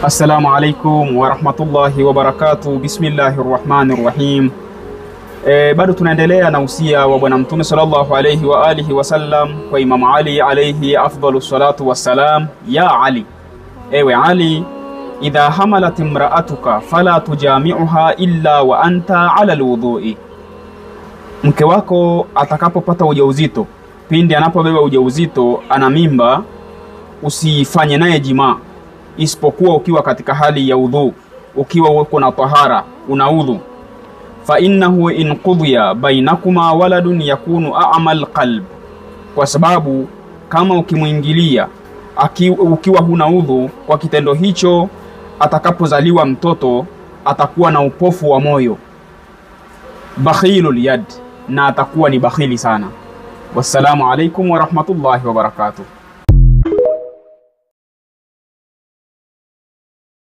Assalamu alaikum warahmatullahi wabarakatuh. Bismillahir rahmanir rahim. Bado tunaendelea na usia wa Bwana Mtume sallallahu alayhi wa alihi wasallam kwa Imam Ali alayhi afdalu salatu wassalam. Ya Ali, ewe Ali, idha hamalat imra'atuka fala tujami'uha illa wa anta ala alwudhu'i, mke wako atakapopata ujauzito, pindi anapobeba ujauzito, ana mimba, usifanye naye jimaa isipokuwa ukiwa katika hali ya udhu, ukiwa uko na tahara, una udhu. Fa innahu in qudhiya bainakuma waladun yakunu a'mal qalb, kwa sababu kama ukimuingilia ukiwa huna udhu, kwa kitendo hicho atakapozaliwa mtoto atakuwa na upofu wa moyo, bakhilul yad, na atakuwa ni bakhili sana. Wassalamu alaikum warahmatullahi wabarakatuh.